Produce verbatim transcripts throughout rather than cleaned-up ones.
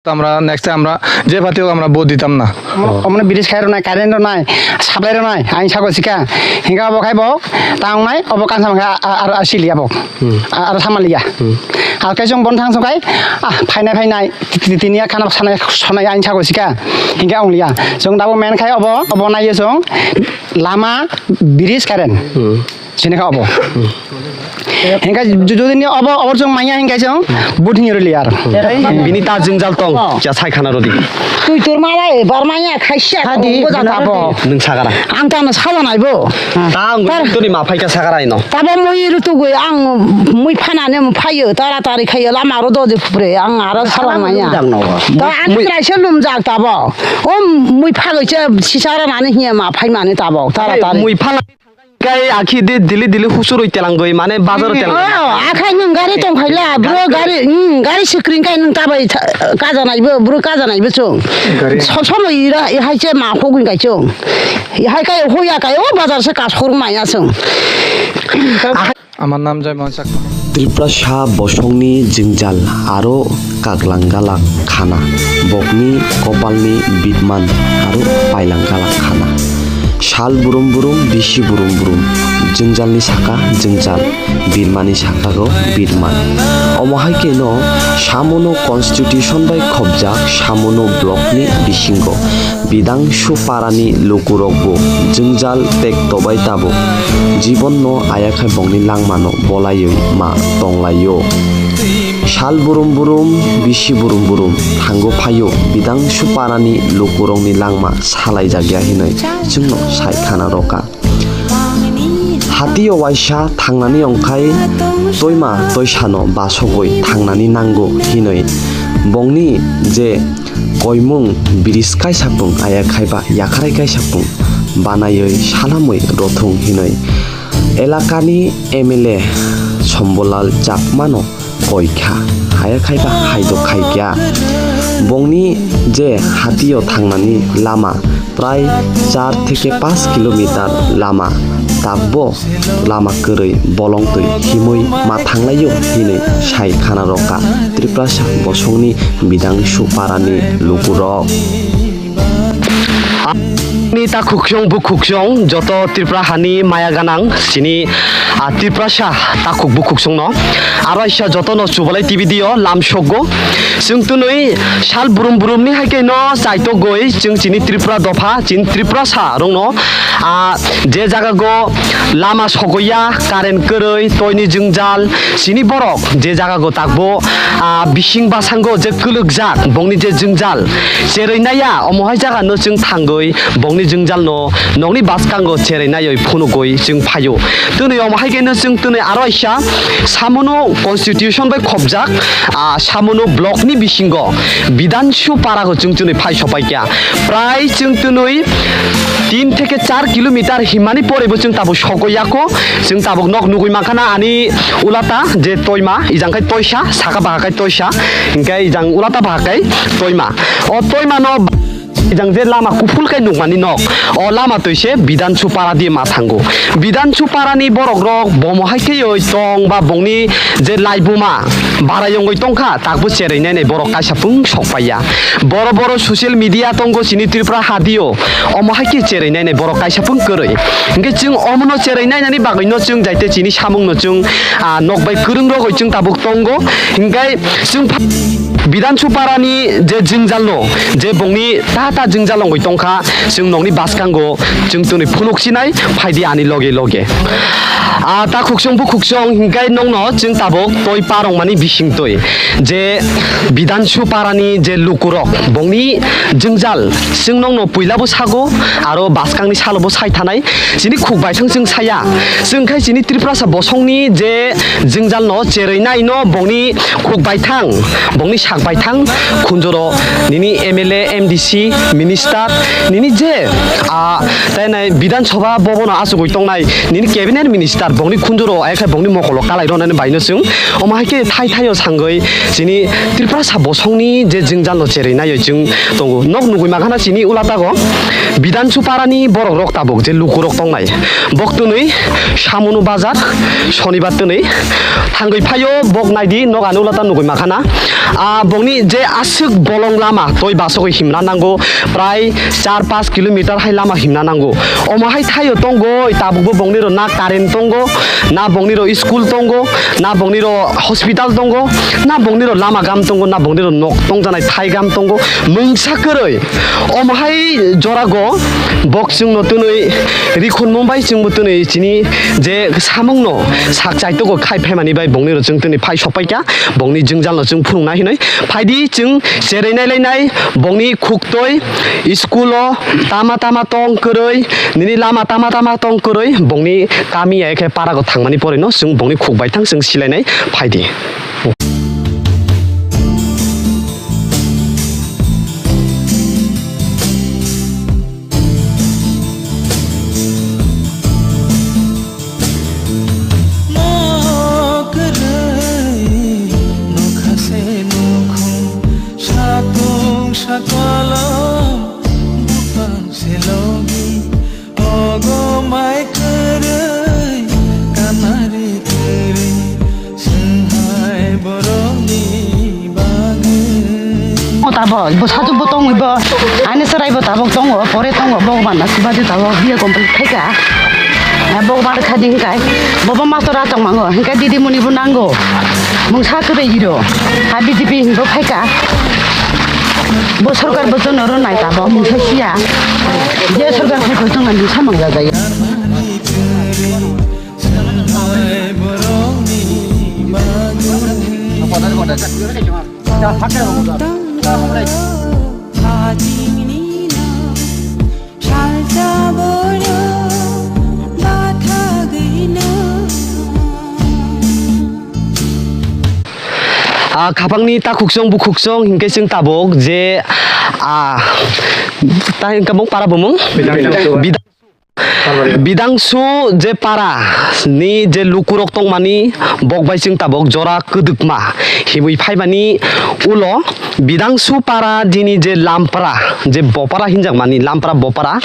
আমরা next time আমরা যে পার্টি হোক আমরা ভোট দিতাম না। Omo, omo bridge khai rwnai, current rwnai, supply rwnai, ang sako sika. Hinga obo khai bo, tang nai, obo kansa mangkha, a-, a-, aro asiliya bo. Hmm. A-, aro samaliya. Hmm. Ar khe chwng bon thang song khai, ah, phainai, phainai, ti-, ti-, tiniya khana sanai, sanai ang sako sika. Hinga ongliya. Chwng dabo men khai obo, obo naiyo chwng, lama, bridge, current. Hmm. Sini kha obo. Hingkha ju-, jodi ni obo, obo chwng manya hingkha chwng, but hinwi rwliya aro. Bini ta jwngjal tong, kya sai khana rodi. Twi tur malai, bar manya khaisya Hadi, tong, boja khana tabo. Rodi. Nwng sagara. Ang tano saja naibo. Ta ang Tar- tuni ma phaika sagara ino. Tabo mui rutugwi ang mui phanani phaio, tara tari khaio, lama ro doji pupre, ang aro saja manya. Lumjak no. Ta ani Mui- kraisa lumjak tabo. O mui phagwi se sisara nani hiya ma phai mani tabo, tara tari. Mui phala Kai akhi di dili dili husuroi telangoi, mane bazaro telangoi. Oh, akhai nwng gari tongkhaila, bro gari, hmm, gari sikring kai nwng tabai tha-, kajanaibo, bro kajanaibo chwng. Gari. Sob somoi ira, ihai se ma khogwi kai chwng. Ihai kai hoya kai, o bazar se kaskhor maya chwng. আমার নাম জয়মোহন Chakma. Tiprasa bosongni jwngjal aro kaglang galak khana, bokni kopalni bidman aro pailang galak khana. Sal burum burum, bisi burum burum, jwngjalni saka jwngjal, birmani sakago birman. Omo hai kheno samono constitution bai khobjak samono blockni bisingo. Bidangsu parani lukurokbo jwngjal tek tobai tabuk. Jibonno ayakhai bongni langmano bolaiwi ma tonglaio. Sal burum burum, bisi burum burum thango phaio, Bidangsu parani lukurokni langma salaijakya hinwi chwngno sai khana rwkha. Hatio waisa thangnani ongkhai toima toisano basogwi thangnani nango hinwi bongni je koimung bridge kaisa pung aya khaiba yakharai kaisa pung banaiwi salamwi rothung hinwi elakani M L A Sombolal Chakmano koi kha, haya khaiba hai do khai kya. Bongni je hatio thangnani lama prai char theke panch kilometer lama, takbo lama kwrwi bolong twi himwi ma thanglaio hinwi sai khana rwkha Tiprasa bosongni Bidangsu parani lukurok. Ni takhuksong bukhuksong joto Tripura hani maya ganang sini, ah, Tiprasa takhuk bukhuksong no. Aro aisa joto no Chubalai T V dio lam sokgo. Chwng tunui sal burum burum ni hai khe no chaitogoi chwng chini Tripura dopha, chini Tiprasa rong no, ah, je jaga go lama sogoya, current kwrwi, toini jwngjal, chini borok je jaga go takbo, ah, bising basango je kwlwkjak bongni je jwngjal, cherwi naiya, omo hai jaga no chwng thangwi bongni jwngjal no nokni baskango cherwi naiwi phunugwi chwng phaio. Twnwi omo hai khe no chwng twnwi aro aisa samono constitution bai khobjak, ah, samono block ni bisingo Bidangsu para go chwng twnwi phai sopai kha. Prai chwng twnwi tin theke char kilometer himani pore bo chwng tabuk sokoi yako. Chwng tabuk nok nugui mankha na ani ulata je toima, ijang khai toisa, saka baha khai toisa, hinkhe ijang ulata baha khai toima. O toima no ijang je lama kuphul khai nukmani nok, o lama twi se Bidangsu para di ma thango. Bidangsu para ni borok rok bomo hai khe oi tong ba bongni je laibuma bara yongoi tongkha, takbo cherwi nainai borok kaisa pung sokpaiya. Boro boro social media tongo chini Tripura hadio, omo hai khe cherwi nainai borok kaisa pung kwrwi. Hinkhe chwng omono cherwi nainani bagwino chwng jaite chini samungno chwng, ah, nok bai kwrwng rogwi chwng tabuk tongo. Hinkhe chwng pha-, Bidangsu parani je jwngjalno, je bongni ta ta jwngjal wngwi tongkha, chwng nokni baskango chwng twnwi phunuk sinai, phaidi ani loge loge. Ah, ta khuksong bu khuksong hinkhe nokno chwng tabuk toi parongmani bisingtwi. Je Bidangsu parani je lukurok, bongni jwngjal, chwng nokno puila bo sago, aro baskangni salo bo sai thanai. Chini khuk baithang chwng saya. Chwng khai chini Tiprasa bosongni je jwngjal no cherwi nai no bongni khuk baithang, bongni sak baithang, khunjoro nini M L A, M D C, minister, nini je, ah, tai nai Bidhan Sabha bobono achugwi tongnai nini cabinet minister, bongni khunjoro, ai khai bongni mokolo kalai rwnani baino chwng. Omo hai khe thai thaio sangwi chini Tiprasa bosongni je jwngjal no cherwi naiwi chwng tongo. Nok nugwi mankha na chini ulatago Bidangsu parani borok rok tabuk je lukurok tongnai. Bok twnwi Samunu bazar, Sonibar twnwi thangwi phaio, bok naidi nok ani ulata nugwi mankha na. Ah, Bongni je aswk bolong lama toi basogwi himna nango, prai char paanch kilometer hai lama himna nango. Omo hai thaio tongo, tabukbo bongniro na current tongo, na bongniro school tongo, na bongniro hospital tongo, na bongniro lama gam tongo, na bongniro nok tongjanai thai gam tongo, mungsa kwrwi. Omo hai jorago bok chwngno twnwi rikhun mumbai chwngbo twnwi chini je samungno sak chaitokgo khai phaimani bai bongniro chwng twnwi phai sokpaikha. Bongni jwngjalno chwng phunukna hinwi phaidi chwng cherwi nailainai bongni khuktwi school-o tama tama tong kwrwi, nini lama tama tama tong kwrwi, bongni kami ya khe parago thangmani porino chwng bongni khuk bai thang chwng silainai phaidi. Kwrwi nokha se nukhung, satung sakolom buphang se logi, ogo mai kwrwi kanari kwrwi, swnghai borokni bagwi. O tabok, bo satu bo tongwi bo, ani serai bo tabok tongo, pore tongo, Bhagwan asibadi tabok, biya complete khaika. Ah, Bhagwan khadi hinkai, bobo master achok mango, hinkai didi muni bo nango. Mungsa kwrwi hiro, ha B J P hinbo khaika. Bo sorkar bo jono ro nai tabok, mungsa siya. Je sorkar khai ko tong ani samang jajai. Ah, khapangni takhuksong bukhuksong hinkhe chwng tabuk je, ah, ta hinkhe bung para bumung? Bidang. Bidangsu je para ni je lukurok tongmani bok bai chwng tabok jora kwdwkma himwi phaimani ulo Bidangsu para dini je Lampara je Bopara hinjakmani Lampara Bopara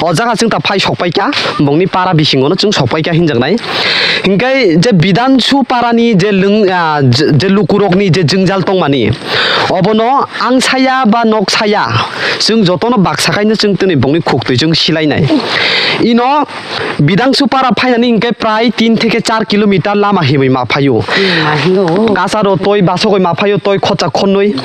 o jaga chwng ta phai sokpaikha bongni para bisingono chwng sokpaikha hinjaknai hinkhe je Bidangsu para ni je lwng, ah, je, je lukurok ni je jwngjal tongmani obono ang saya ba nok saya. Chwng jotono baksa kaino chwng twnwi bongni khuktwi chwng silainai. Ino Bidangsu para phainani hinkhe prai tin theke char kilometer lama himwi ma phaio. Hmm, ma hingo. Kasaro toi basogoi ma phaio, toi khotsa khonnoi.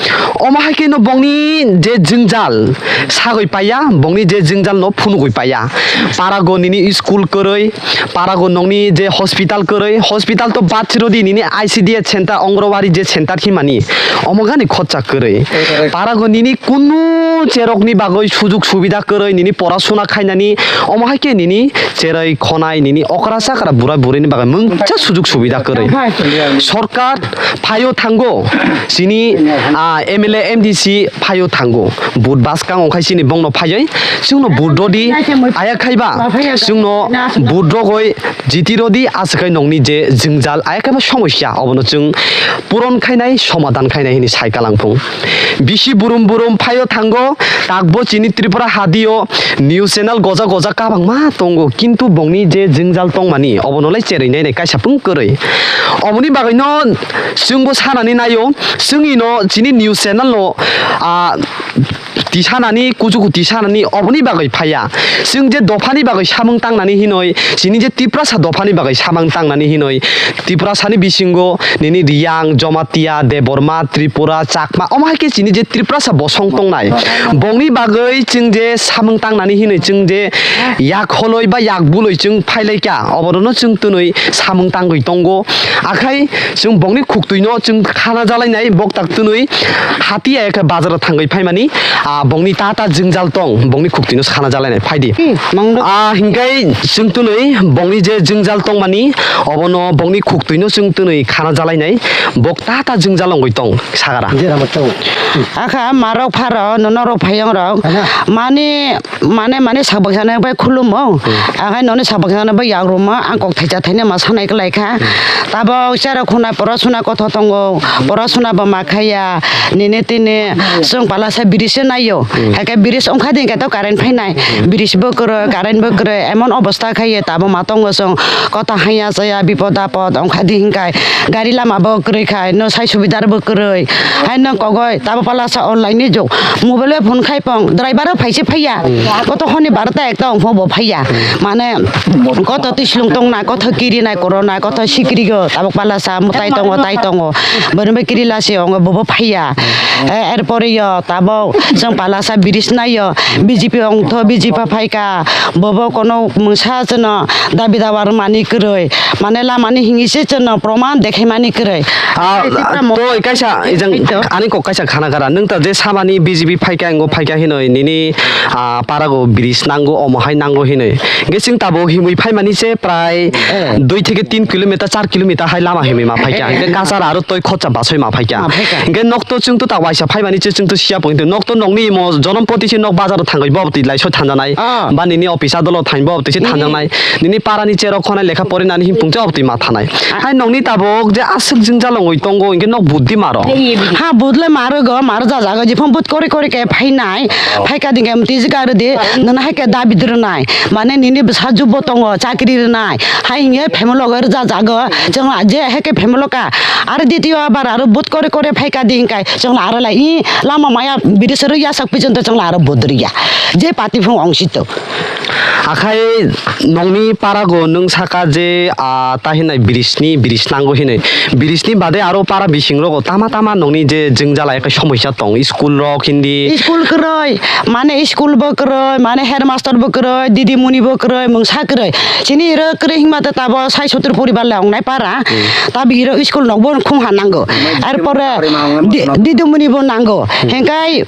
Omo hai khe no bongni je jwngjal sagoi paiya, bongni je jwngjal no phunugoi paiya. Parago nini school kwrwi, parago nongni je hospital kwrwi, hospital to bachirodi nini I C D S center, Ongrawari je center himani. Omo gani khotsa kwrwi. Parago nini kunu cherokni bagwi sujuk subida kwrwi, nini porasuna khainani, omo hai khe nini cheroi khonai, nini okra chakra burai burini bagwi mungcha sujuk subida kwrwi. Sorkar phaio thango, chini, ah, M L A, M D C phaio thango. Vote bwskang ongkhai chini bongno phaioi, chwngno vote rodi, aya khaiba, chwngno vote rogoi, Jiti rodi aswk khai nongni je jwngjal, aya khe bo somosya, obono chwng puron khainai, somadan khainai hwnwi sai kalang phung. Bisi burum burum phaio thango, takbo chini Tripura hadio news channel goja goja kabangma tongo, kintu bongni je jwngjal tongmani, obono lai cherwi nainai kaisa phung kwrwi. Oboni bagwino chwngbo sanani naio, chwngino chini news channel no, ah, tisanani, kuchuku tisanani oboni bagwi phaiya. Chwng je dophani bagwi samung tangnani hinoi, chini je Tiprasa dophani bagwi samung tangnani hinoi, Tiprasani bisingo nini Riyang, Jomatia, Debbarma, Tripura, Chakma, omo hai khe chini je Tiprasa bosong tongnai, bongni bagwi chwng je samung tangnani hinoi, chwng je yak holoi ba yak buloi chwng phailaikha, oborokno chwng twnwi samung tangwi tongo. Akhai chwng bongni khuktwino chwng khana jalainai bok tak twnwi hati aya khe bazaro thangwi phaimani, ah, bongni ta ta jwngjal tong bongni khuktwino khana jalainai phaidi. Hmm, mangno. Ah, hinkhai chwng twnwi bongni je jwngjal tongmani obono bongni khuktwino chwng twnwi khana jalainai bok ta ta jwngjal wngwi tong sagara. Jera matau. Akha marok pharo nono rok phayong rok. Ana. Mani Mane, mane sak baksa no bai khulumo. Hmm. Akhai noni sak baksa no bai yak rwma, ang kok thaisa thainwi ma sanai kwlai kha. Hmm. Tabok chara khuna porasuna kotho tongo, porasuna bo ma khaiya, nini tini chwng pala sa biri se nai Yo, hmm, hai khe bridge wngkha di, hingke to current phainai. Hmm. Bridge bo kwrwi, current bo kwrwi, emon obosta khai ye tabuk ma tongo chwng. Kota haya chaya, bipod apod wngkha di, hingkai gari lama bo kwrwi khai, no sai subidar bo kwrwi. Hai no kogoi, tabuk pala sa online ni jug. Mobile bai phone khai pong, driver o phai se phaiya. Hmm. Koto honi barota ekta wngpho bo phaiya. Hmm. Mane, koto tislung tong na, koto kiri nai, corona, koto sikri go, tabuk pala sa, mutai tongo, tai tongo. Borok bai kiri lasi ongo, bobo phaiya. Eh, erpore yo, tabok chwng palasa bridge nai yo, B J P ongtho, B J P phaikha, bobo kono mungsa chwngno dabi dawa rwmani kwrwi, mane lamani hingi se chwngno proman dekhaimani kwrwi. Ah, Tipra mo- to kaisa, ijang, ani kok kaisa khana kara, nwng ta je samani B J P phaikha, engo phaikha hinoi, nini, ah, parago bridge nango, omo hai nango hinoi. Hingke chwng tabok himwi phaimani se prai Eh. dui theke tin kilometer, char kilometer hai lama himwi ma phaikha. Eh. Hingke kachar aro toi khotsa basoi ma phaikha. Ma phaikha. Hingke nok to chwng to ta waisa phaimani se chwng to siya pong. Nok to nokni imo jonom poti se nok bazar o thangwi bo twi lai soi thanjanai. Ah. Ba nini office adolo thang bo twi se Hmm. thanjanai. Nini para ni cherok khonai lekha porinani himpung se obtwi ma thanai. Ah. Hai nokni tabok je aswk jwngjal wngwi tongo hingke nok buddi maro. Ha, budle maro go, maro jajago, jephang bud kori kori ke phainai. Phaikha dingke mtwi jika rwdi, nana hai khe dabi rwnai. Mane nini bwsa jubbo tongo, chakri rwnai. Hai hingye family logo rwja jago. Chwng je hai khe family ka. Aro ditio abar aro bud kore kore phaikha di hingkai. Chwng aro lai i lama maya biri se rwya sak pichon to chwng aro bud rwya. Je pati phung ong sito. Akhai nongni parago nwng saka je, ah, ta hinai bridge ni, bridge nango hinai. Bridge ni bade aro para bising rogo tama tama nongni je jwngjala ekhe somosya tong. School rok hindi. School kwrwi, mane school bo kwrwi, mane headmaster bo kwrwi, didimuni bo kwrwi, mungsa kwrwi. Chini iro kwrwi hingma ta tabo sai sottur poribar le ongnai para. Hmm. Tabi iro school nok bo khung ha nango. Hmm. Erpore di-, didimuni bo nango. Hmm. Hengkai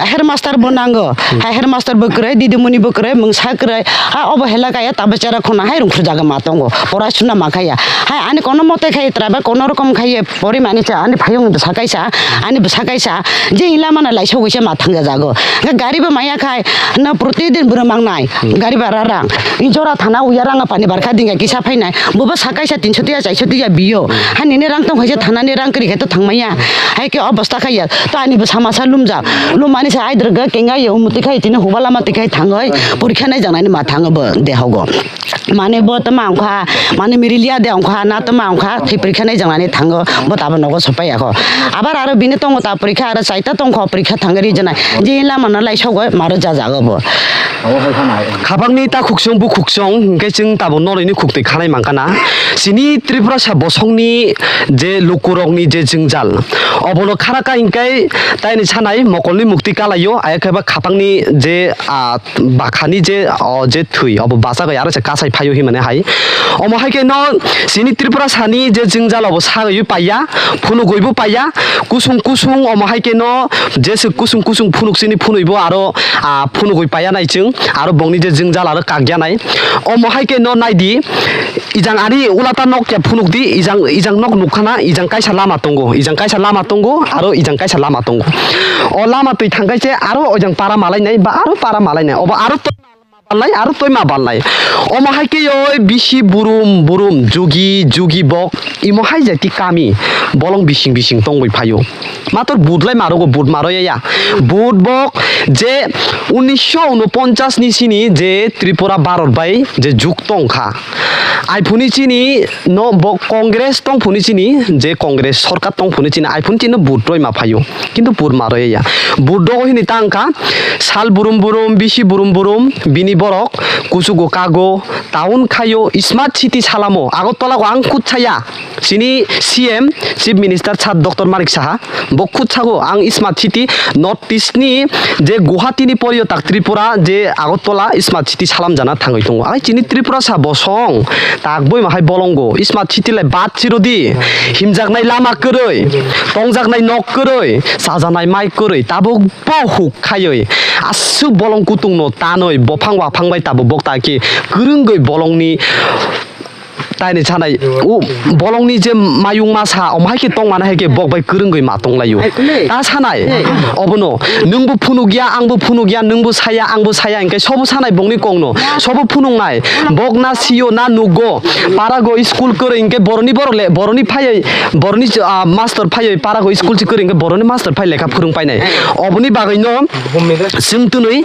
headmaster bo nango. Hmm. Hai headmaster bo kwrwi, didimuni bo kwrwi, mungsa kwrwi. Ha obo hela kaya tabo chera khuna hai rungkhru jaga ma tongo. Pora suna ma khaya. Hai ani kono mote khai trabe kono rokom khai Porimani cha ani phayung bwsa kaisa, ani bwsa kaisa, je ila mana laisogwi se ma thangjajago. Hwnkhe gari bo maya khai, no protidin bwrwi mangnai, gari bara rang. I jora thana uya rang pani barkha dingya kisa phainai, bobo sa kaisa tinso tiya chaiso tiya biyo. Ha nini rang tong khaisa thanani rang kwrwi khe to thangmaya. Hai khe obosta khaiya, to ani bwsa masa lumjak. Lumani se aidrwgo kenga yo muti khai tini huba lama tikhai thangoi, porikha nai jangnani ma thango bo dehogo. Mane bo tama wngkha, mane mirilia de wngkha, na tama wngkha, thwi porikha nai jangnani thango, bo tabo nogo sopai yakho. Abar aro bini tongo ta porikha, aro chaita tongkho porikha thangwi rijana. Je lama no lai sogoi, maro jajago bo. Khapangni ta khuksong bu khuksong, hingke chwng tabo noroi ni khuktwi khanai mankana. Chini Tripura sa bosongni je lukurokni je jwngjal, obono kharaka hingke taini sanai mokolni mukti kalaio, ayakhe ba khapangni je, ah, bakhani je, o je thwi, obo bachagwi aro se kasai phaio hinmani hai. Omo hai khe no chini Tripura sani je jwngjal obo sagwi paiya, phunugwi bo paiya, kusung kusung omo hai khe no jese kusung kusung phunuk chini phunui bo aro, ah, phunugwi paiya nai chwng, aro bongni je jwngjal aro kakya nai. Omo hai khe no naidi, ijang ani ulata nok ya phunuk di, ijang, ijang nok nukha na, ijang kaisa lama tongo, ijang kaisa lama tongo, aro ijang kaisa lama tongo. O lama twi thangkai se aro ojang para malai nai ba aro para malai nai. Obo aro to balnai, aro toima balnai. Omo hai khe oi bisi burum burum, jugi jugi bok, imo hai jati kami, bolong bising bising tongwi phaio. Mator but lai marogo, but maro ya ya. But bok je unisho unoponchas ni sini je Tripura Bharat bai je juk tong kha. Ai phuni chini no bo Congress tong phuni chini, je Congress sorkar tong phuni chini, ai phuni chini no but roi ma phaio. Kintu but maro ya. But dogo hini tang kha, sal burum burum, bisi burum burum, bini borok kuchugo kago, town khaio, smart city salamo, Agartala go ang khud saya. Chini C M, Chief Minister sir Doctor Manik Saha, bo khud sago ang smart city, North East ni je Guwahati ni poriyo tak Tripura je Agartala smart city salam jana thangwi tongo. Ai chini Tripura sa bosong, tak boi ma hai bolongo, smart city lai bad chirodi, himjaknai lama kwrwi, tongjaknai nok kwrwi, chajanai mai kwrwi, tabuk bo huk khaiwi, aswk bolong kutung no tanwi, bophang waphang bai tabuk bok ta khe kwrwngwi bolongni Taini sanai, u, bolongni je mayung masa, omo hai khe tongmani hai khe bok bai kwrwngwi ma tonglaio. Ta sanai, obono, nwngbo phunukya, angbo phunukya, nwngbo saya, angbo saya, hinkhe sobo sanai bongni kokno, sobo phunuknai, bok na sio, na nugo, parago school kwrwi, hinkhe boroni borok le, boroni phaiwi, boroni, ah, master phaiwi, parago school si kwrwi, hinkhe boroni master phai lekha phwrwng painai. Oboni bagwino, Chwng twnwi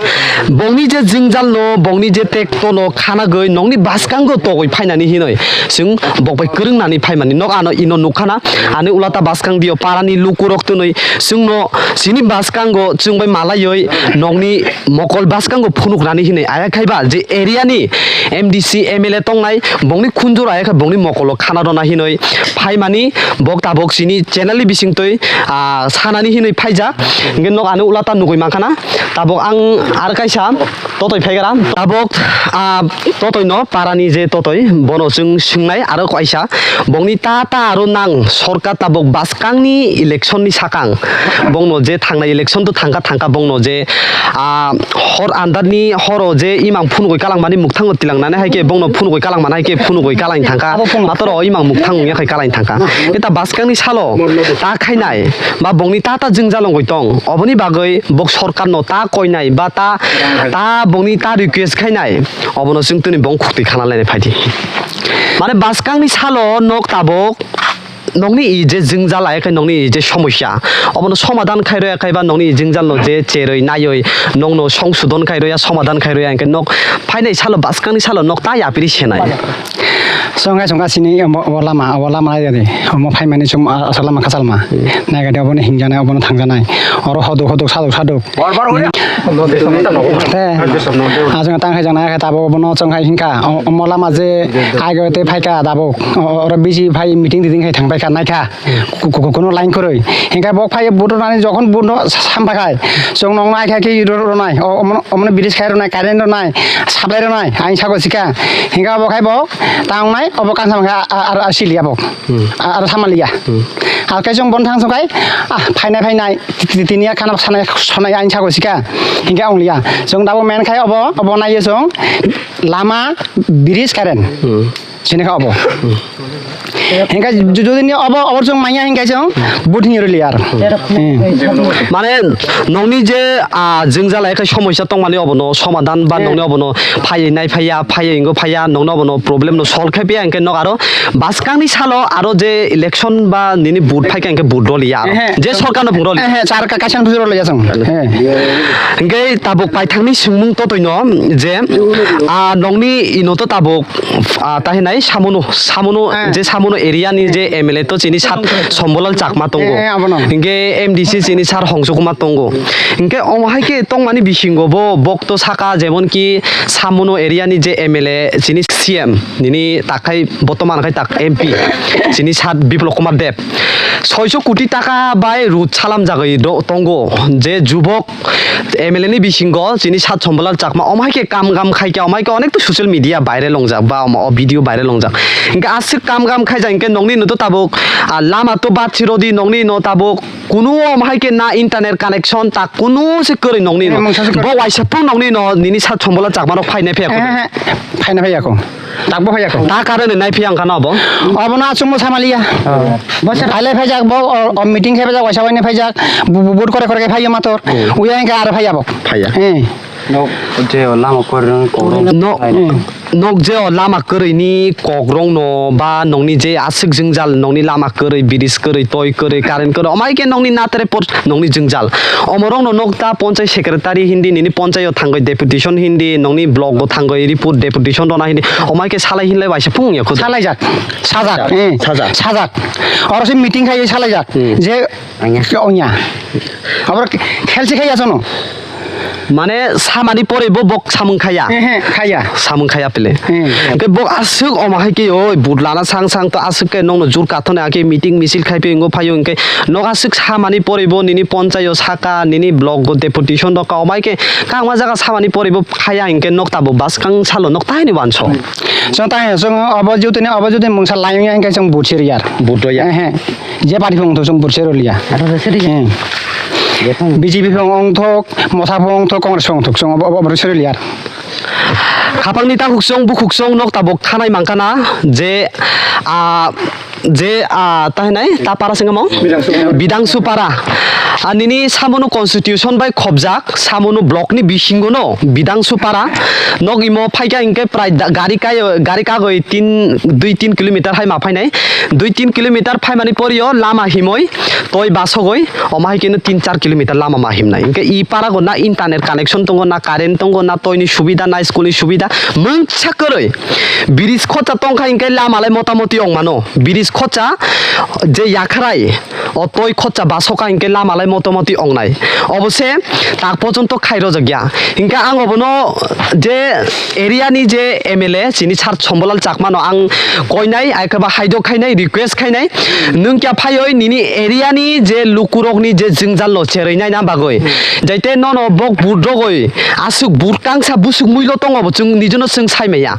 bongni je jwngjal no, bongni je tekto no khana gwi nokni bwskango togwi phainani hinwi chwng bok bai kwrwng nani phaimani nok ano ino nukha na. Ani ulata bwskang dio parani lukurok twnwi chwngno chini bwskango chwng bai malaiwi nokni mokol bwskango phunuk nani hinwi aya khai ba je area ni M D C, M L A tongnai bongni khunjur aya khai bongni mokolo khana rwna hinwi phaimani bok tabok chini channel ni bisingtwi, ah, sanani hinwi phaijak. Hinkhe nok ani ulata nugwi mankha na. Tabok ang ar kaisa totoi phaigra. Tabok, ah, totoi no parani je totoi bono chwng swngnai aro kaisa bongni ta ta aro nang sorkar tabok bwskangni election ni sakang bongno je thangnai election to thangkha thangkha bongno je, ah, hor andar ni horo je imang phunugwi kalang mani mukthango tilang nani hai khe bongno phunugwi kalang mana hai khe phunugwi kalang thangkha matoro imang mukthango ya khai kalang thangkha. Eta bwskangni salo ta khainai ba bongni ta ta jwngjal wngwi tong, oboni bagwi bok sorkarno ta koinai ba ta, ta bongni ta request khainai, obono chwng tini bong khukti khana lainai phaidi. Mane bwskangni salo nok tabok nokni i je jwngjal ai khe nokni i je somosya, obono somadan khai rwya khai ba nokni i jwngjalno je cherwi naiwi nokno songsodon khai rwya, somadan khai rwya, hinkhe nok phainai salo bwskangni salo nok ta yapri senai. Chwng hai chwng asini omo, omo lama, omo lama naidi. Omo phaimani chwng a-, aswk lama kwchalma. Naikhe de obono hingjanai, obono thangjanai. Oro hoduk hoduk, saduk saduk. Te, aswk tang hai jang naikhe tabuk obono chwng hai hinkha. O-, omo lama je aigo tei phaikha tabuk. O-, oro bisi phai meeting titing hai thang paikha naikha. Ku-, ku-, ku-, kuno line kwrwi. Hinkhe bo phai vote rwnani jokhon vote no sa-, sampha khai. Chwng nokno ai khai khe ro-, ro-, ronai. O-, omono, omono bridge khai ronai, current ronai, supply ronai. Ain sago sika. Hinkhe obo khai bo tangnai, obo kansa mankha a-, a-, aro siliya bo. A-, aro samaliya. Akai chwng bon thang songkai, ah, phainai, phainai, ti-, ti-, tiniya khana sanai, sanai ain sago sika. Hinkhe ongliya. Chwng dabo men khai obo, obo naiyo chwng lama, bridge, current. Sini kha obo. Hinkhe ju-, jodi ni obo, obo chwng manya hinkhe chwng but hinwi rwliya ar. Hmm. Mane nokni je, ah, jwngjal hai khe somosya tongmani obono somadan ba nokni obono phaiwi nai phaiya, phaiwi wngwi phaiya, nokno obono problem no solve khai phiya hinkhe nok aro bwskangni salo aro je election ba nini but phaikha hinkhe but rwliya aro. Ehe. Je sorkar no phung rwliya. Ehe, sar ka-, kaisa no phung rwliya chwng. Ehe. Hinkhe tabuk paithakni swngmung totoi no je, ah, nokni ino to tabuk, ah, tahinai samono, samono, je samono area ni je M L A to chini sat Sombolal Chakma tongo. Eh, eh, abono. Hinkhe M D C chini sar Hongso Kumar tongo. Hinkhe omo hai khe tongmani bisingo bo bok to saka jemon ki samono area ni je M L A chini C M nini takhai botoman khai tak M P chini sat Biplop Kumar Deb. Soiso koti taka bai rut salam jagwi do-, tongo je jubok M L A ni bisingo chini sat Sombolal Chakma omo hai khe kam gam khai khe omo hai khe onek to social media viral wngjak ba omo o video viral wngjak. Hinkhe aswk kam gam khaijak hinkhe nokni no to tabuk, ah, lama to bad si rodi nokni no tabuk kunu omo hai khe na internet connection ta kunu se kwrwi nokni no. Eh, mungsa se kwrwi. Bo waisa phung nokni no nini sat Sombolal Chakma rok phainai phaiya kho. Eh, eh, eh, phaina phaiya kho. Takbo phaiya kho. Ta karone nai phiya wngkha na obo? Obono achukmo samaliya. Phailai phaijak bo, o, o meeting khai phaijak, waisa waini phaijak, bu-, bu-, vote kore kore khai phaiya mator. Uya hinkhe aro phaiya bo. Phaiya. Eh. Nok je o lama kwrwini kokrok. No, nok je o lama kwrwini kokrokno ba nokni je aswk jwngjal nokni lama kwrwi, bridge kwrwi, toi kwrwi, current kwrwi, omo hai khe nokni natre por nokni jwngjal. Omorokno nok ta ponchai secretary hindi nini ponchaio thangwi deputation hindi nokni block o thangwi report deputation rwna hindi. Omo hai khe salai hinlai waisa phung ya khudu. Salaijak. Sajak. Eh. Sajak. Sajak. Oro se meeting khai salaijak. Hmm. Je onya. Onya. Abor khel se khai asono. Mane samani pore bo bok samung khaya. Ehe, khaya. Samung khaya pele. Hmm. Ke bok aswk omo hai ke oi but lana sang sang to aswk ke nokno jur kathone ake meeting misil khai pe ingo phayo inke nok aswk samani pore bo nini ponchayo saka nini block go deputation do ka omai ke kangma jaga samani pore bo khaya inke nok tabo bas kang salo nok tai ni wanso. Chwng tai chwng obo jutini obo jutini mungsa layung ya inke chwng but sir yar. But do ya. Ehe. Je party phung to chwng but sir liya. Aro sir ya. Hmm. B J P pho wngthok, Motha pho wngthok, Congress pho wngthok, chwng obo, obo, obo rwchari liar. Khapangni ta khuksong, bu khuksong nok tabok thanai mangkana je, ah, je, ah, ta hinai, ta para sengamo? Bidangsu. Bidangsu para. Ah, nini samono constitution bai khobjak, samono block ni bisingo no, Bidangsu para. Nok imo phaikha hinkhe prai da-, gari kai, gari kagoi tin, dui tin kilometer hai ma phainai. Dui tin kilometer phaimani porio lama himoi, toi basogoi, omo hai keno tin char kilometer lama ma himnai. Hinkhe i parago na internet connection tongo, na current tongo, na toini subida, na school ni subida, mungsa kwrwi. Bridge khotsa tongkha hinkhe lama lai motamoti ongmano. Bridge khotsa je yakhrai, o toi khotsa basokha hinkhe lama lai motamoti ongnai. Obose tak pojonto khairojak ya. Hinkhe ang obono je area ni je M L A chini sir Sombolal Chakma no ang koinai, ai khe ba haidok khainai, request khainai. Nwng kya phaioi nini area ni je lukurok ni je jwngjal no cherwi naina bagwi. Jaite nono bok budrogoi aswk burkangsa busuk muilo tongo bo chwng nijono chwng saimaya.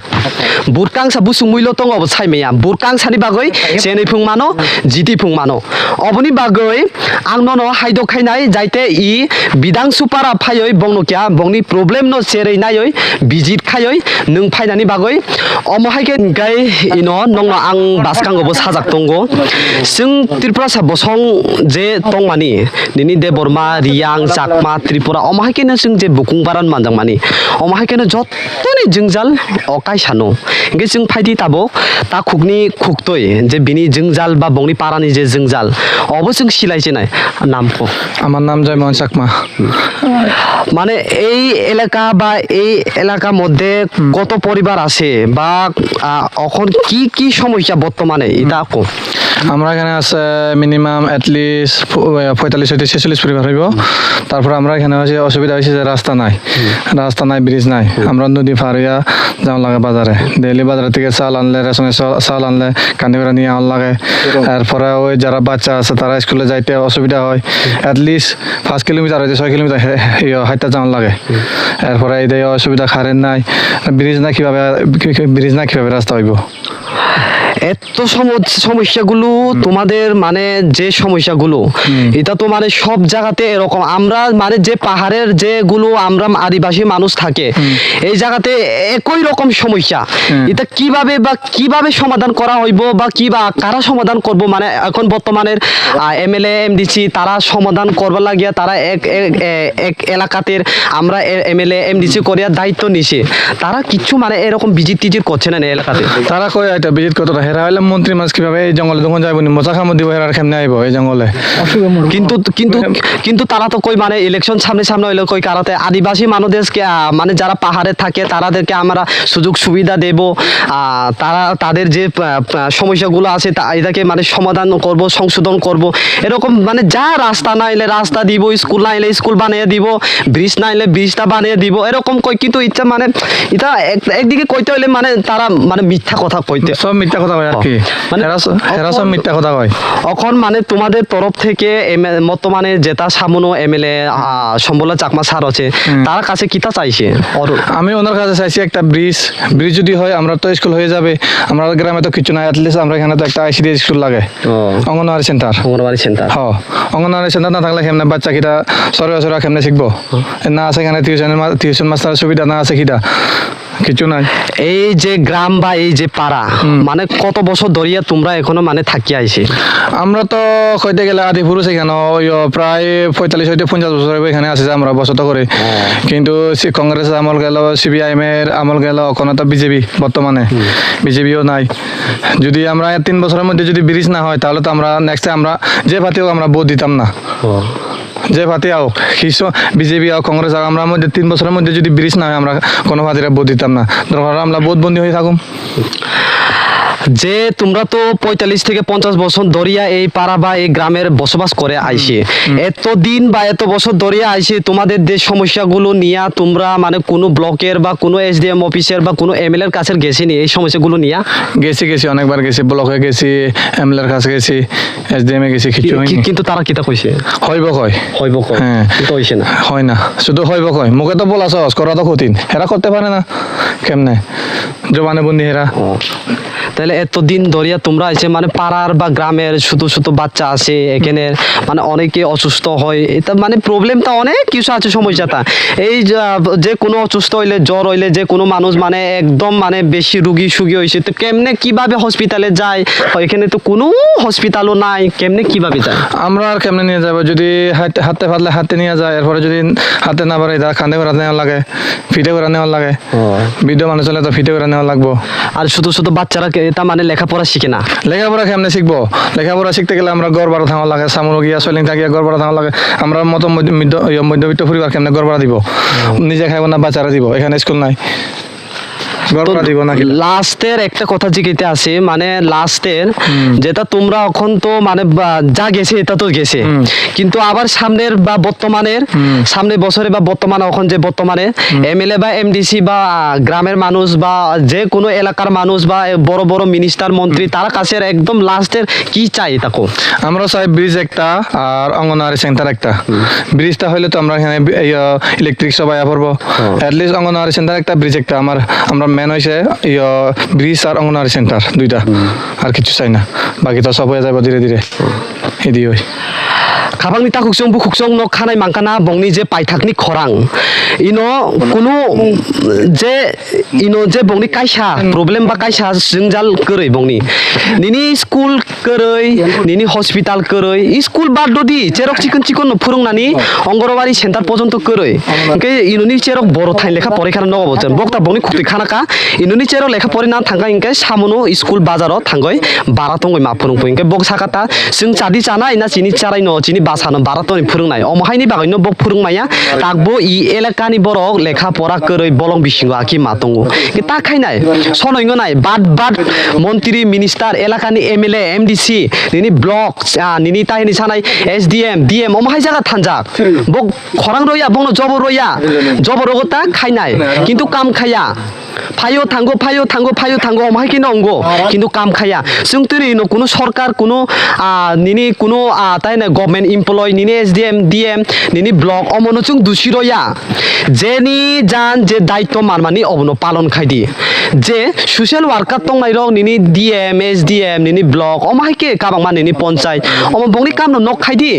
Burkangsa busuk muilo tongo bo saimaya. Burkangsani bagwi chenwi phung mano, jiti phung mano. Oboni bagwi ang nono haidok khainai, jaite i Bidangsu para phaioi bongno kya, bongni problem no cherwi naioi visit khaioi nwng phainani bagwi. Omo hai khe hinkhe ino nongno ang bwskango bo sajak tongo. Chwng Tripurasa bosong je tongmani, nini Debbarma, Riyang, Chakma, Tripura, omo hai kheno chwng je bukung baran manjakmani, omo hai kheno jot toni jwngjal o kaisa no. Hinkhe chwng phaidi tabok takhukni khuktwi je bini jwngjal ba bongni parani je jwngjal, obo chwng silai chenai. Nam ko? আমার নাম জয়মোহন চাকমা। মানে এই এলাকা বা এই এলাকা মধ্যে হুম। কত পরিবার আছে বা, আহ, এখন কি কি সমস্যা বর্তমানে এটা কো? আমরা এখানে আছে মিনিমাম অ্যাট লিস্ট পঁয়তাল্লিশ হইতে ছেচল্লিশ পরিবার হইব। তারপরে আমরা এখানে হচ্ছে অসুবিধা হয়েছে যে রাস্তা নাই, রাস্তা নাই, ব্রিজ নাই। আমরা নদী পার হইয়া যাওয়া লাগে বাজারে, ডেইলি বাজার থেকে চাল আনলে, রেশনের চাল, চাল আনলে কান্দিবেড়া নিয়ে আনা লাগে। এরপরে ওই যারা বাচ্চা আছে তারা স্কুলে যাইতে অসুবিধা হয়, অ্যাট লিস্ট পাঁচ কিলোমিটার হইতে ছয় কিলোমিটার হে-, হে-, ইয়ে, হাঁটতে যাওয়া লাগে। এরপরে এই যে অসুবিধা, কারেন্ট নাই, ব্রিজ না, কিভাবে, কি, কি, ব্রিজ না, কিভাবে রাস্তা হইব? এত সম-, সমস্যাগুলো হুম। তোমাদের মানে যে সমস্যাগুলো, হুম। এটা তো মানে সব জায়গাতে এরকম। আমরা মানে যে পাহাড়ের যেগুলো আমরা আদিবাসী মানুষ থাকে, হুম। এই জায়গাতে একই রকম সমস্যা। হুম। এটা কিভাবে বা কিভাবে সমাধান করা হইব বা কি বা কারা সমাধান করব? মানে এখন বর্তমানের, আহ, এমএলএ, এমডিসি তারা সমাধান করবার লাগিয়া তারা এক, এক, এ-, এক এলাকাতে আমরা এ-, এমএলএ, এমডিসি করিয়া দায়িত্ব নিছে। তারা কিচ্ছু মানে এরকম ভিজিট টিজিট করছে না এই এলাকাতে। তারা কই এটা ভিজিট করতো না? হেরা হইলে মন্ত্রী মানুষ কিভাবে এই জঙ্গলে তখন যাইব নি? মোচা কামড় দিব, হেরা আর কেমনে আইব এই জঙ্গলে? কিন্তু, কিন্তু, কিন্তু তারা তো কই মানে ইলেকশন সামনে সামনে হইলে কই কারাতে আদিবাসী মানুষদেরকে, আহ, মানে যারা পাহাড়ে থাকে তারাদেরকে আমরা সুযোগ সুবিধা দেব, আহ, তারা তাদের যে, আহ, আহ, সমস্যাগুলো আছে তা এটাকে মানে সমাধান করব, সংশোধন করব, এরকম মানে যা রাস্তা না এলে রাস্তা দিব, স্কুল না এলে স্কুল বানিয়ে দিব, ব্রিজ না এলে ব্রিজটা বানিয়ে দিব, এরকম কই। কিন্তু ইচ্ছা মানে এটা এক-, একদিকে কইতে হইলে মানে তারা মানে মিথ্যা কথা কইতে। সব মিথ্যা কথা কয় আর কি। মানে এরা স-, এরা সব এখন মিথ্যা কথা কয়। এখন মানে তোমাদের তরফ থেকে এম-, বর্তমানে যেটা সামনো এমএলএ, আহ, সম্বলা চাকমা স্যার আছে, হুম। তার কাছে কিতা চাইছে? ওর আমি ওনার কাছে চাইছি একটা ব্রিজ, ব্রিজ যদি হয় আমরা তো স্কুল হয়ে যাবে, আমরা গ্রামে তো কিছু নাই, অ্যাটলিস্ট আমরা এখানে তো একটা আইসিডি স্কুল লাগে, ও। অঙ্গনওয়াড়ি সেন্টার। অঙ্গনওয়াড়ি সেন্টার। হ, অঙ্গনওয়াড়ি সেন্টার না থাকলে কেমনে বাচ্চা কিটা সরে সরে কেমনে শিখবো? হুম। না আছে এখানে টিউশনের মা-, টিউশন মাস্টারের সুবিধা না আছে কিটা? কিছু নাই। এই যে গ্রাম বা এই যে পাড়া, হুম। মানে কত বছর ধরিয়া তোমরা এখনো মানে থাকি আইছে? আমরা তো কইতে গেলে আদি পুরুষ এখানে ওই প্রায় পঁয়তাল্লিশ হইতে পঞ্চাশ বছর হইব এখানে আছি যে আমরা বসত করে। হ্যাঁ। কিন্তু সে কংগ্রেস আমল গেল, সিপিআইএম এর আমল গেল, ওখানে তো বিজেপি বর্তমানে, হুম। বিজেপিও নাই। যদি আমরা তিন বছরের মধ্যে যদি ব্রিজ না হয়, তাহলে তো আমরা নেক্সটে আমরা যে পার্টি হোক আমরা ভোট দিতাম না। ও। যে পার্টি হোক, কিছু বিজেপি হোক, কংগ্রেস হোক, আমরা মধ্যে তিন বছরের মধ্যে যদি ব্রিজ না হয়, আমরা কোনো পার্টিরে ভোট দিতাম না। দরকার হলে আমরা ভোট বন্দী হয়ে থাকুম। যে তোমরা তো পঁয়তাল্লিশ থেকে পঞ্চাশ বছর ধরিয়া এই পাড়া বা এই গ্রামের বসবাস করে আইছে, হুম। এতদিন বা এত বছর ধরিয়া আইছে, তোমাদের যে সমস্যাগুলো নিয়া তোমরা মানে কোনো ব্লকের বা কোনো এসডিএম অফিসের বা কোনো এমএলএর কাছে গেছেনি এই সমস্যাগুলো নিয়া? গেছি, গেছি, অনেকবার গেছি, ব্লকে গেছি, এমএলএর কাছে গেছি, এসডিএম এ গেছি, কিচ্ছু কি-, হয়নি। কি-, কিন্তু তারা কিতা কইছে? হইব কয়। হইব কয়। হ্যাঁ। কিন্তু হইছে না। হয় না। শুধু হইব কয়। মুখে তো বলা সহজ, করা তো কঠিন। এরা করতে পারে না। কেমনে? জবানে বন্দি এরা। ও। তাহলে এতদিন ধরিয়া তোমরা এসে মানে পাড়ার বা গ্রামের ছোট ছোট বাচ্চা আছে এখানে, মানে অনেকে অসুস্থ হয়, এটা মানে প্রবলেমটা অনেক কিছু আছে, সমস্যাটা। এই যে, আহ, যে কোনো অসুস্থ হইলে, জ্বর হইলে, যে কোনো মানুষ মানে একদম মানে বেশি রুগী সুগী হয়েছে, তো কেমনে কিভাবে হসপিটালে যায়? এখানে তো কোনো হসপিটালও নাই, কেমনে কিভাবে যায়? আমরা আর কেমনে নিয়ে যাবো? যদি হাঁট-, হাঁটতে পারলে হাঁটতে নিয়ে যায়, এরপরে যদি হাঁটতে না পারে, তারা কাঁধে করে নেওয়া লাগে, পিঠে করে নেওয়া লাগে। ও। বৃদ্ধ মানুষ হলে তো পিঠে করে নেওয়া লাগবো। আর ছোট ছোট বাচ্চারা কে-, এটা মানে লেখাপড়া শিখে না। লেখাপড়া কেমনে শিখবো? লেখাপড়া শিখতে গেলে আমরা ঘর ভাড়া থাকা লাগে, সামনে গিয়া, সলিং থাকিয়া ঘর ভাড়া থাকা লাগে। আমরা মতো মধ্য-, মধ্য-, ইয়ে, মধ্যবিত্ত পরিবার কেমনে ঘর ভাড়া দিব? নিজে খাইবো না, বাচ্চারা দিব? এখানে স্কুল নাই, ঘর তো ভাড়া দিব না কিলা? লাস্টের একটা কথা জিজ্ঞাসা আছে, মানে লাস্টের হুম। যেটা তোমরা এখন তো মানে বা-, যা গেছে এটা তো গেছে, হুম। কিন্তু আবার সামনের বা বর্তমানের, হুম। সামনের বছরে বা বর্তমানে এখন যে বর্তমানে হুম। এমএলএ বা এমডিসি বা, আহ, গ্রামের মানুষ বা যে কোনো এলাকার মানুষ বা বড় বড় মিনিস্টার মন্ত্রী, হুম। তারা কাছে একদম লাস্টের কি চাই তাকো? আমরা চাই ব্রিজ একটা আর অঙ্গনওয়াড়ি সেন্টার একটা। হুম। ব্রিজটা হইলে তো আমরা এখানে বি-, ইয়া, ইলেকট্রিক সব আয়া পড়বো। হুম। At least অঙ্গনওয়াড়ি সেন্টার একটা, ব্রিজ একটা। আমার, আমরা মেন হইছে ইয়া, ব্রিজ আর অঙ্গনওয়াড়ি সেন্টার দুইটা। হুম। আর কিছু চাই না, বাকি তো সব হয়ে যাবে ধীরে ধীরে। হুম। এদি হই। Khabangni takhuk chwng bukhuk chwng no khanai mankana bongni je paithakni khorang. Ino kunu je, ino je bongni kaisa problem ba kaisa jwngjal kwrwi bongni. Nini school kwrwi, nini hospital kwrwi, school bad dodi, cherok chikon chikon no phwrwngnani Anganwadi center porjonto kwrwi. Hwnkhe inoni cherok boro thain lekha porikha nogo bo chen. Bokta bongni khutui khana ka, inoni cherok lekha porina thangkha hwnkhe samono school bazaro thangwi bara tongwi ma phwrwngpui. Hwnkhe bok saka ta, chwng chadi chanai na chini charai no, chini basa no bara tongwi phwrwngnai. Omo haini bagwi no bok phwrwngmaya, takbo i elakani borok lekha pora kwrwi bolong bisingo aki ma tongo. Hwnkhe ta khainai, sonoi ngonai, bat bat montri, minister, elakani M L A, M D C, nini block, ah, nini tahini sanai S D M, D M, omo hai jaga thanjak. Bok khorang roya, bongno jobor roya. Jobor rogo ta khainai, kintu kam khaya. Phaio thango, phaio thango, phaio thango, omo hai khe no ongo, kintu kam khaya. Chwng twi no kuno sorkar, kuno, ah, nini kuno, ah, tai na government employee, nini S D M, D M, nini block, omo no chwng dusi roya. Jeni jan je daitto manmani obono palon khai di. Je social worker tongnai rok nini D M, S D M, nini block, omo hai khe kabangma nini ponchai, omo bongni kam no nok khai di.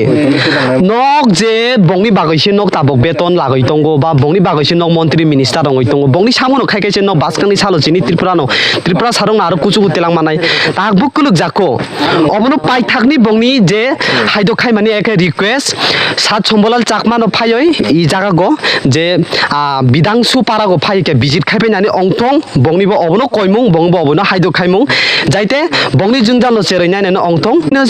Nok je bongni bagwi se nok tabok beton lagwi tongo ba bongni bagwi se nok montri minister rongwi tongo. Bongni samono khai khai se nok baskangni salo chini Tripura no, Tripura sarong no aro kuchugo telang manai. Tak bo kuluk jako. Obono paithakni bongni je haidok khaimani ekhe request, Sat Sombolal Chakma no phaioi i jaga go je, ah, Bidangsu para go phai khe visit khai painani ongthong, bongni bo obono koimung, bongni bo obono haidok khaimung, jaite bongni jwngjal no cheroi nainani ongthong. Chwng